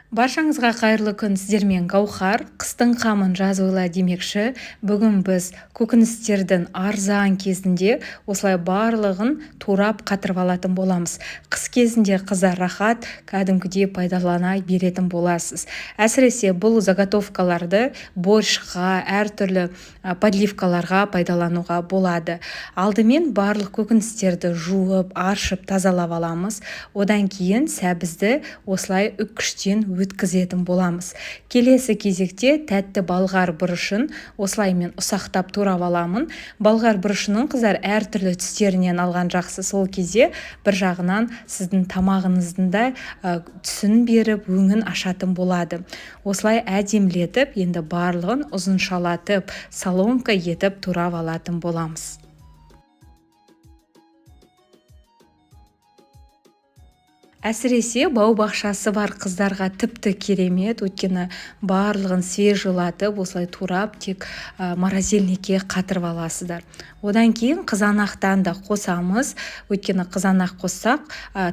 Баршаңызға қайырлы күн, сіздермен Гаухар. Қыстың қамын жаз ойла демекші, бүгін біз көкөністердің арзан кезінде осылай барлығын турап қатырып алатын боламыз. Қыс кезінде қыздар рахат, кәдімгідей пайдалана беретін боласыз. Әсіресе бұл заготовкаларды борщқа, әртүрлі подливкаларға пайдалануға болады. Алдымен барлық көкөністерді жуып, аршып, тазалап аламыз. Одан кейін сәбізді осылай үккіштен өткізетін боламыз. Келесі кезекте тәтті балғар бұрышын осылай мен ұсақтап турап аламын. Балғар бұрышының қыздар әртүрлі түстерінен алған жақсы. Сол кезде бір жағынан сіздің тамағыңыздың да түсін беріп, өңін ашатын болады. Осылай әдемілетіп, енді барлығын ұзыншалатып, соломка етіп турап алатын боламыз. Әсіресе бау-бақшасы бар қыздарға тіпті керемет, өйткені барлығын свежелатып, осылай турап, тек морозильникке қатырып аласыздар. Одан кейін қызанақтан да қосамыз, өйткені қызанақ қоссақ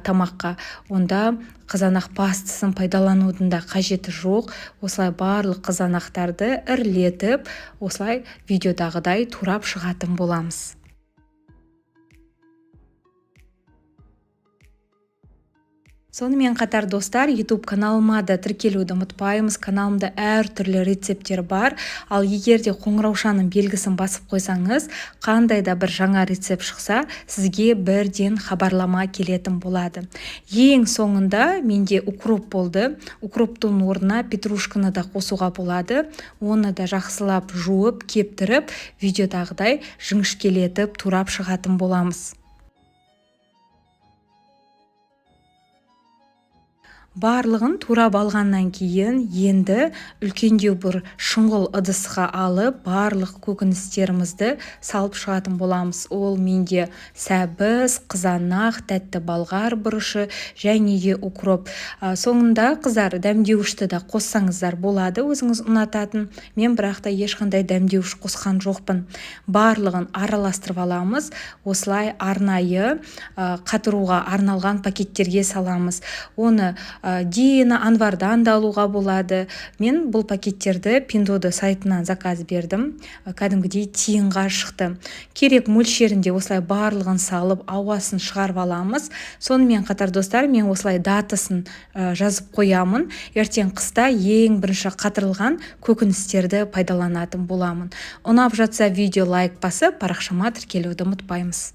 тамаққа, онда қызанақ пастасын пайдаланудың да қажеті жоқ. Осылай барлық қызанақтарды ірілетіп, осылай видеодағыдай турап шығатын боламыз. Сонымен қатар, достар, YouTube каналыма да тіркелуді ұмытпаймыз. Каналымда әртүрлі рецепттер бар. Ал егер де қоңыраушаның белгісін басып қойсаңыз, қандай да бір жаңа рецепт шықса, сізге бірден хабарлама келетін болады. Ең соңында менде укроп болды. Укроптың орнына петрушканы да қосуға болады. Оны да жақсылап жуып, кептіріп, видеодағыдай жіңішкелетіп турап шығатын боламыз. Барлығын турап алғаннан кейін енді үлкендеу бір шұңғыл ыдысқа алып, барлық көкөністерімізді салып шығатын боламыз. Ол менде сәбіз, қызанақ, тәтті балғар бұрышы және де укроп. Соңында қыздар дәмдеуішті де қоссаңыздар болады, өзіңіз ұнататын. Мен бірақ та ешқандай дәмдеуіш қосқан жоқпын. Барлығын араластырып аламыз. Осылай арнайы қатыруға арналған пакеттерге саламыз. Оны Дина, Анвардан да алуға болады. Мен бұл пакеттерді Пиндуодуо сайтынан заказ бердім. Кәдімгідей тиынға шықты. Керек мөлшерінде осылай барлығын салып, ауасын шығарып аламыз. Сонымен қатар, достар, мен осылай датасын жазып қоямын. Ертең қыста ең бірінші қатырылған көкөністерді пайдаланатын боламын. Ұнап жатса видео лайк басып, парақшама тіркелуді ұмытпаймыз.